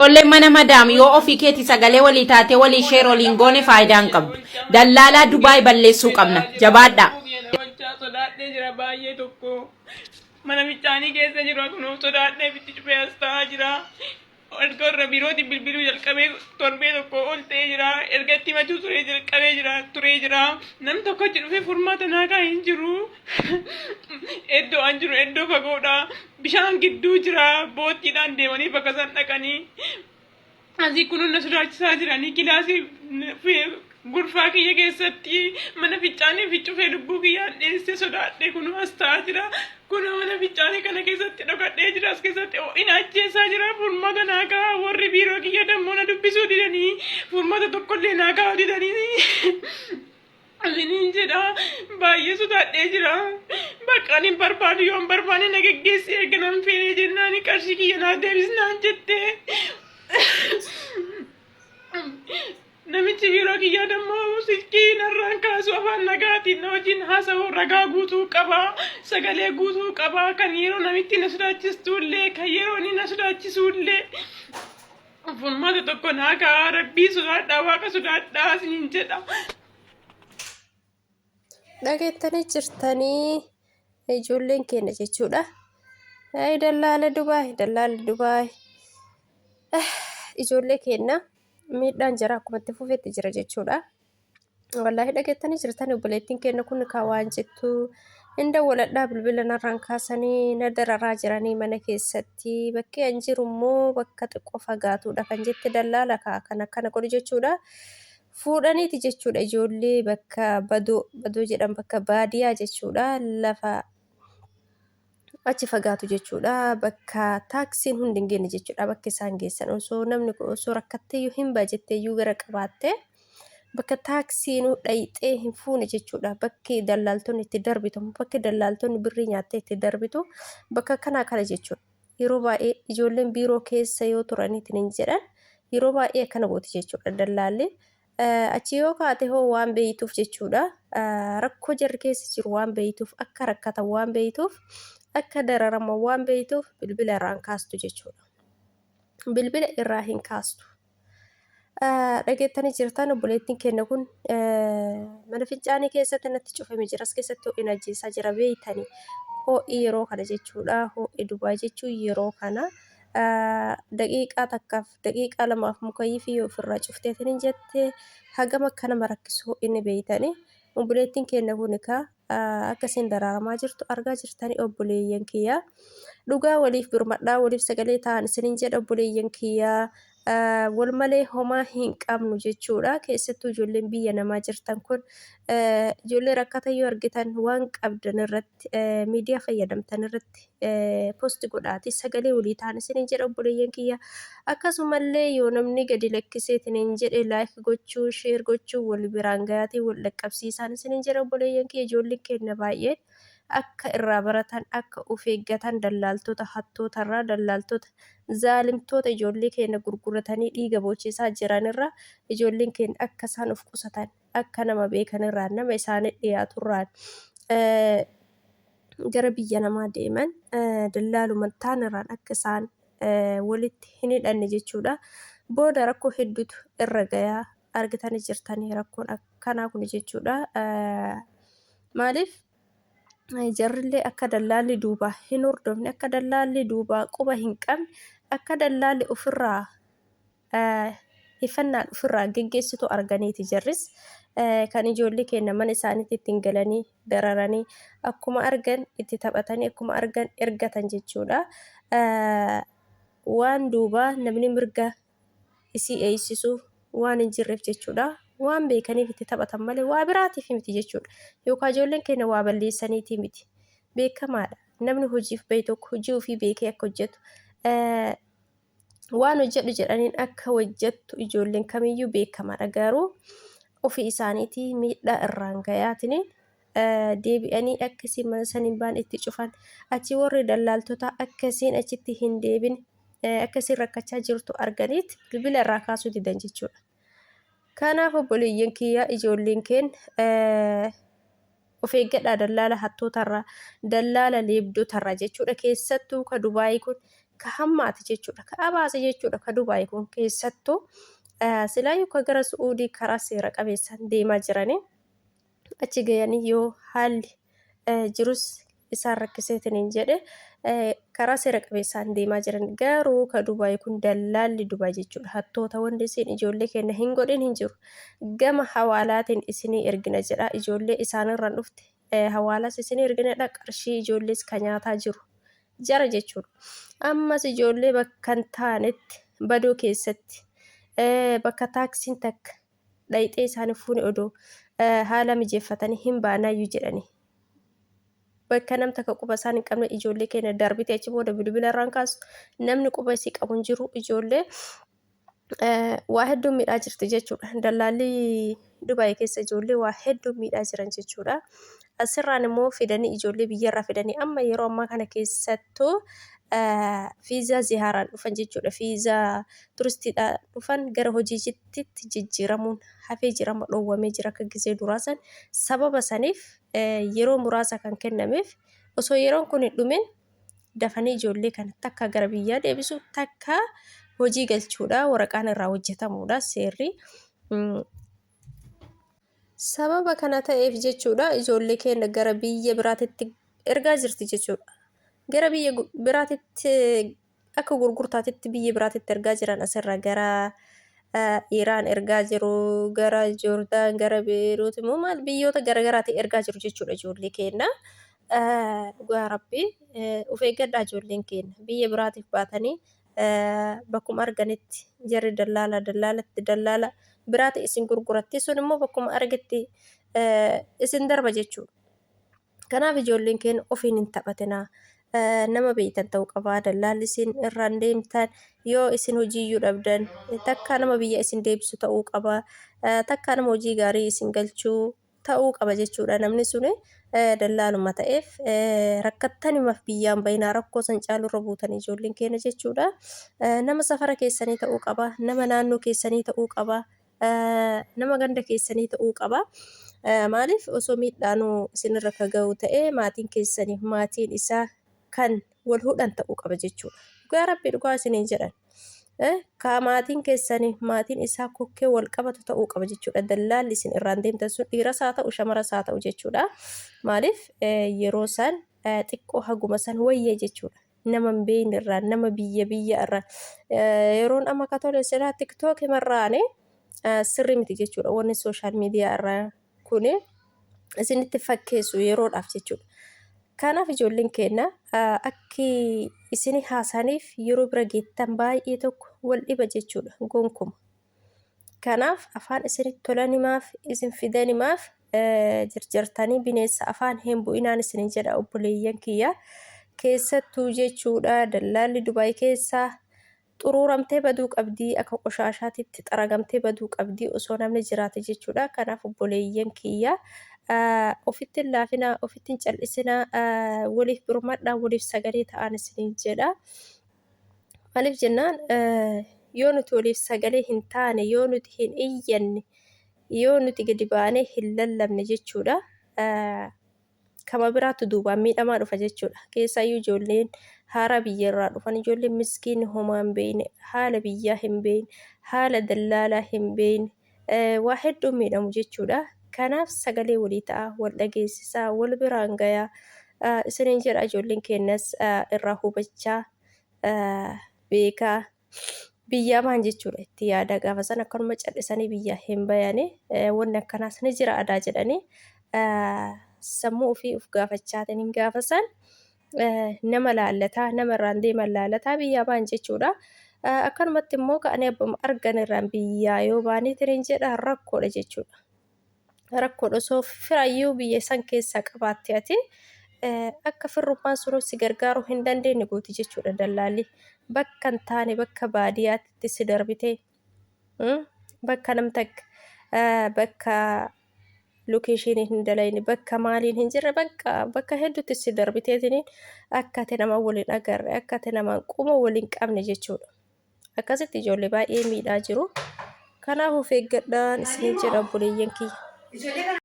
Ijoolleen mana madaam yoo ofii keeti sagalee walii taatee walii share waliin goone faayidaa hin qabdu. Dallaalaa Dubaay balleessuu qabna. Jabaadhaa. Oolchaa sodaadhee jira baay'ee tokko. Mana fincaanii keessa jira kunoo sodaadhee bitti cufee as taa'aa jira. Erga warra biirootiin bilbiluu jalqabee torbee tokko ol ta'ee jira. Erga itti himachuu turee jalqabee jira turee jira. Namni tokko achi dhufee furmaata naa kaa'ee hin jiru. Iddoo an jiru iddoo fagoodha. Bishaan gidduu jira. Boottiidhaan deemanii bakka san dhaqanii. Asii kunuun na sodaachisaa jiranii kilaasii gurfaa kiyya keessatti mana fincaanii fi cufee lubbuu kiyyaan dheessee sodaadhee kunuu as ta'aa jira. Kunoo mana fincaanii kana keessatti dhokadhee jira. As keessatti ho'ina ajjeesaa jira. Furmaata naa kaa'aa warri biiroo kiyya dammoo na dubbisuu didanii furmaata tokkollee naa kaa'uu didanii. Isiniin jedha baay'ee sodaadhee jira. Bakka ani hin barbaadu yoo hin barbaanne na geggeessi erga nan feene jennaan qarshii kiyya naa deebisnaan jette. Namichi biiroo kiyyaa dammoo silkii narraan kaasu afaan nagaatiin na wajjin haasa'u ragaa guutuu qaba. Sagalee guutuu qaba. Kan yeroo namitti na sodaachistuullee kan yeroo inni na sodaachisuullee. Furmaata tokko naa kaa'aa rabbii sodaadhaa waaqa sodaadhaa isiniin jedha. Dhageettanii jirtanii ijoolleen keenya jechuudha. Ay dallaala Dubaay, dallaala Dubaay. Ijoollee keenya miidhaan jira akkuma itti fufetti jira jechuudha. Wallaahi dhageettanii jirtanii obboleettiin keenya kun kaa waan jettu hin dawwaladhaa bilbila narraan kaasanii na dararaa jiranii mana keessatti bakki an jiru immoo bakka xiqqoo fagaatuudha kan jette dallaala kaa kan akkana godhu jechuudha. Fuudhaniiti jechuudha ijoollee bakka badoo badoo jedhan bakka baadiyaa jechuudha lafa achi fagaatu jechuudha. Bakka taaksiin hundi hin geenye jechuudha. Bakka isaan geessan osoo namni kun osoo rakkatteeyyuu hin ba'a jetteeyyuu gara qabaatte bakka taaksiinuu dhayxee hin fuune jechuudha. Bakki dallaaltonni itti darbitu bakki dallaaltonni birrii nyaattee itti darbitu bakka kanaa kana jechuudha. Yeroo baay'ee ijoolleen biiroo keessa yoo turaniitiin hin jedhan yeroo baay'ee akkana gooti jechuudha dallaalli. Achi yoo kaate hoo waan beeytuuf jechuudha. Rakkoo jarri keessa jiru waan beeytuuf akka rakkatan waan beeytuuf akka dararaman waan beeytuuf bilbila irraa hin kaastu jechuudha. Bilbila irraa hin kaastu. Dhageettanii jirtan obboleettiin keenya kun mana fincaanii keessatti natti cufame jira. As keessatti ho'i na ajjeesaa jira beeytanii. Ho'i yeroo kana jechuudha. Ho'i Dubaay jechuun yeroo kana. Daqiiqaa takkaaf daqiiqaa lamaaf mukayyifii yoo ofirraa cufteetiin hin jette hagam akka nama rakkisu inni beeytanii. Obboleettiin keenya kun egaa akka isin daraaramaa jirtu argaa jirtanii obboleeyyan kiyya. Dhugaa waliif birmadhaa waliif sagalee ta'an isinin jedha obboleeyyan kiyya. Wal malee homaa hin qabnu jechuudha. Keessattuu ijoolleen biyya namaa jirtan kun ijoollee rakkata yoo argitan waan qabdan irratti miidiyaa fayyadamtan irratti posti godhaati sagalee walii ta'an isinin jedha obboleeyyan kiyya. Akkasumallee yoo namni gadi lakkiseetiin jedhe laayik gochuu sheer gochuu wal biraan gayaatii wal dhaqqabsiisaan isinin jedha obboleeyyan kiyya ijoolleen keenya baay'een akka irraa baratan akka of eeggatan dallaaltota hattootarraa dallaaltota zaalimtoota ijoollee keenya gurguratanii dhiiga boochisaa jiranirraa ijoolleen keenya akka isaan of qusatan akka nama beekanirraa nama isaanii dhiyaaturraan gara biyya namaa deeman dallaaluma taanirraan akka isaan walitti hin hidhanne jechuudha. Booda rakkoo hedduutu irra gayaa argitanii jirtanii rakkoon akkanaa kun jechuudha. Maaliif jarrillee akka dallaalli duubaa hin hordofne akka dallaalli duubaa quba hin qabne akka dallaalli ofirraa hifannaan ofirraa geggeessitu arganiiti jarris kan ijoollee keenya mana isaaniitti ittiin galanii dararanii akkuma argan itti taphatanii akkuma argan ergatan jechuudha. Waan duubaa namni mirga isii eeysisu waan hin jirreef jechuudha. Waan beekaniif itti taphatan malee waa biraatiif miti jechuudha. Yookaan ijoolleen keenya waa balleessaniitii miti. Beekamaadha. Namni hojiif bahe tokko hojii ofii beekee akka hojjetu waan hojjedhu jedhaniin akka hojjettu ijoolleen kamiyyuu beekamaadha. Garuu ofii isaaniitii miidhaa irraan gayaatiniin deebi'anii akka isiin mana san hin baane itti cufan. Achi warri dallaaltotaa akka isiin achitti hin deebine akka isiin rakkachaa jirtu arganiit bilbila irraa kaasuu didan jechuudha. Kanaaf obboleeyyan kiyya ijoolleen keen of eeggadhaa dallaala hattootarraa dallaala leebdotarraa jechuudha. Keessattuu ka Dubaayii kun Ka hammaate jechuudha. Ka abaase jechuudha. Ka Dubaay kun keessattuu silaayyuu ka gara Su'uudii karaa seera qabeessaan deemaa jiranii achi gayanii yoo haalli jirus isaan rakkiseetiniin jedhe karaa seera qabeessaan deemaa jiran. Garuu ka Dubaay kun dallaalli Dubaay jechuudha. Hattoota wanti isin ijoollee keenya hin godhin hin jiru. Gama hawaalaatiin isinii ergina jedha. Ijoollee isaanirraan dhufte hawaalaas isinii ergina jedha. Qarshii ijoollees ka nyaataa jiru jara jechuudha. Ammas ijoollee bakka hin taanetti badoo keessatti bakka taaksiin takka dhayxee isaanii fuune odoo haala mijeeffatanii hin baanaayyuu jedhanii. Bakka nam takka quba isaan hin qabne ijoollee keenya darbite achi booda bilbila irraan kaasu namni quba isii qabu hin jiru ijoollee waa hedduu miidhaa jirti jechuudha. Dallaalli Dubaay keessa ijoollee waa hedduu miidhaa jiran jechuudha. Asirraan immoo fidanii ijoollee biyyarraa fidanii amma yeroo ammaa kana keessattuu fiizaa ziyaaraan dhufan jechuudha. Fiizaa turistiidhaan dhufan gara hojiitti jijjiiramuun hafee jira amma dhoowwamee jira akka gizee duraa san sababa saniif yeroo muraasa kan kennameef osoo yeroon kun hin dhumin dafanii ijoollee kana takka gara biyyaa deebisu takka hojii galchuudha waraqaan irraa hojjetamuudha seerri. Sababa kana ta'eef jechuudha ijoollee keenya gara biyya biraatitti ergaa jirti jechuudha. Gara biyya biraatitti akka gurgurtaatitti biyya biraatitti ergaa jiran asirra gara Iraan ergaa jiru, gara Joordaan, gara Beeruut immoo maal biyyoota garagaraatti ergaa jiru jechuudha ijoollee keenya. Dhugaa rabbi of eeggadhaa ijoolleen keenya biyya biraatiif baatanii bakkuma arganitti jarri dallaala dallaalatti dallaala biraati isin gurguratti sun immoo bakkuma argetti isin darba jechuudha. Kanaaf ijoolleen keenya ofiin hin taphatinaa. Nama beektan ta'uu qaba. Dallaalli isin irraan deemtan yoo isin hojiiyyuu dhabdan takkaa nama biyya isin deebisu ta'uu qaba. Takkaa nama hojii gaarii isin galchuu ta'uu qaba jechuudha. Namni suni dallaaluma ta'eef rakkattanimaaf biyyaan bayinaa rakkoo san caalurra buutan ijoolleen keenya jechuudha. Nama safara keessanii ta'uu qaba. Nama naannoo keessanii ta'uu qaba. Nama ganda keessanii ta'uu qaba. Maaliif osoo miidhaanuu isinirra ka ga'u ta'ee maatiin keessaniif maatiin isaa kan wal hudhan ta'uu qaba jechuudha. Dhugaa rabbi dhugaa isiniin jedhan. Ka maatiin keessanii maatiin isaa kokkee wal qabatu ta'uu qaba jechuudha. Dallaalli isin irraan deemtan sun dhiiras haa ta'u shamaras haa ta'u jechuudha. Maaliif yeroo san xiqqoo haguma san wayya jechuudha. Nama hin beekne irraa nama biyya biyya irraa yeroon amma ka tole silaa tiktook himarraani sirrii miti jechuudha. Wanni sooshaal miidiyaa irraa kuni isinitti fakkeessu yeroodhaaf jechuudha. Kanaaf ijoolleen keenya akki isin haasaniif yeroo bira geettan baay'ee tokko wal dhiba jechuudha gonkuma. Kanaaf afaan isinitti tolanimaaf isin fidanimaaf jirjartanii bineensa afaan hin bu'inaan isinin jedha obboleeyyan kiyya. Keessattuu jechuudha dallaalli Dubaay keessaa xuruuramtee baduu qabdii akka qoshaashaatitti xaragamtee baduu qabdii osoo namni jiraate jechuudha. Kanaaf obboleeyyan kiyya ofitti hin laafinaa ofitti hin cal'isinaa waliif birmadhaa waliif sagalee ta'aan isinin jedha. Maaliif jennaan yoo nuti waliif sagalee hin taane yoo nuti hin iyyanne yoo nuti gadi baanee hin lallabne jechuudha. Kama biraatu duubaan miidhamaa dhufa jechuudha. Keessaayyuu ijoolleen haaraa biyyarraa dhufan ijoolleen miskiinni homaa hin beekne haala biyyaa hin beekne haala dallaalaa hin beekne waa hedduun miidhamu jechuudha. Kanaaf sagalee walii ta'a wal dhageessisaa wal biraan gayaa isiniin jedha ijoolleen keenyas irraa hubachaa beekaa biyyaa bahan jechuudha itti yaada gaafa san akkanuma cal'isanii biyyaa hin bayani wanni akkanaas ni jira adaa jedhanii sammuu ofii of gaafachaatiin gaafa san nama laallataa nama irraan deeman laalataa biyyaa bahan jechuudha. Akkanumatti immoo ka'anii abbuma argan irraan biyyaa yoo baaniitiin jedha rakkoodha jechuudha. Rakkoodha osoo firayyuu biyya san keessaa qabaatte ati akka firrummaan sun si gargaaruu hin dandeenye gooti jechuudha dallaalli. Bakka hin taane bakka baadiyyaatti si darbitee bakka nam takka bakka lokeeshiniin hin dalayne bakka maaliin hin jirre bakka bakka hedduutti si darbiteetiin akka ati nama waliin agarre akka ati namaan quba waliin qabne jechuudha. Akkasitti ijoollee baay'ee miidhaa jiru. Kanaaf of eeggadhaan isiniin jedha obboleeyyan kiyya.